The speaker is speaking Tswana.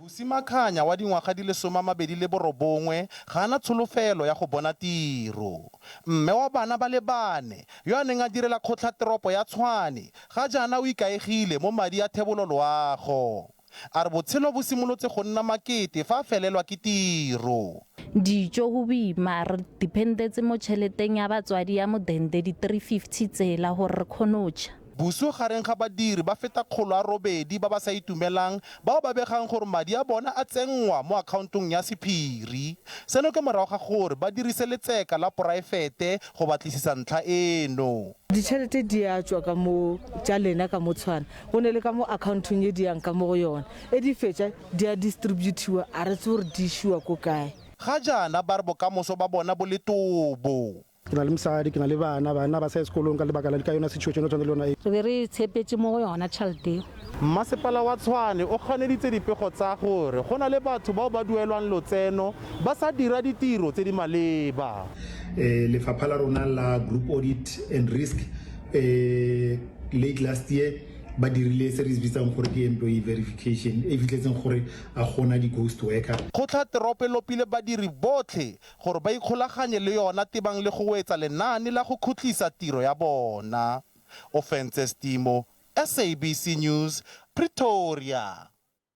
Busi Makhanya wa dingwaga di le 29 ga a na tsholofelo ya go bona tiro. Mme wa bana ba le bane, yo a neng a direla kgotlateropo ya Tshwane, ga jaana o ikaegile mo madi a thebololoago. A re botshelo bo simolotse go nna makete fa a felelwa ke tiro. Dijo go boima, re dependetse mo tšheleteng ya batswadi ya modende di 350 tsela gore re kgone go ja. Boso gareng ga badiri ba feta 800 ba ba sa itumelang bao ba begang gore madi a bona a tsenngwa mo akhaontong ya sephiri. Seno ke morago ga gore ba dirise letseka la poraefete go batlisisa ntlha eno. Ditšhelete di a tšwa ka mo tša lena ka mo Tshwane, go ne le ka mo akhaontong ye di yang ka mo go yona. E di fetša di a distributiwa, a re tsebe gore di išiwa ko kae. Ga jaana ba re bokamoso ba bona bo letobo. Ke na le mosadi, ke na le bana, bana ba sa ye sekolong ka lebaka la ka yona situation e tshwana le yona e. Re be re tshepetše mo go yona tšhelete eo. Mmasepala wa Tshwane o ganeditse dipego tsa gore go na le batho bao ba duelwang lotseno ba sa dira ditiro tse di maleba. Lefapha la rona la Group Audit and Risk late last year ba dirile se re se bitsang gore ke employee verification e fitlhetseng gore a gona di-ghost worker. Kgotlateropo e lopile badiri botlhe gore ba ikgolaganye le yona tebang le go wetsa lenaane la go khutlisa tiro ya bona. Ofentse Stimo, SABC News, Pretoria.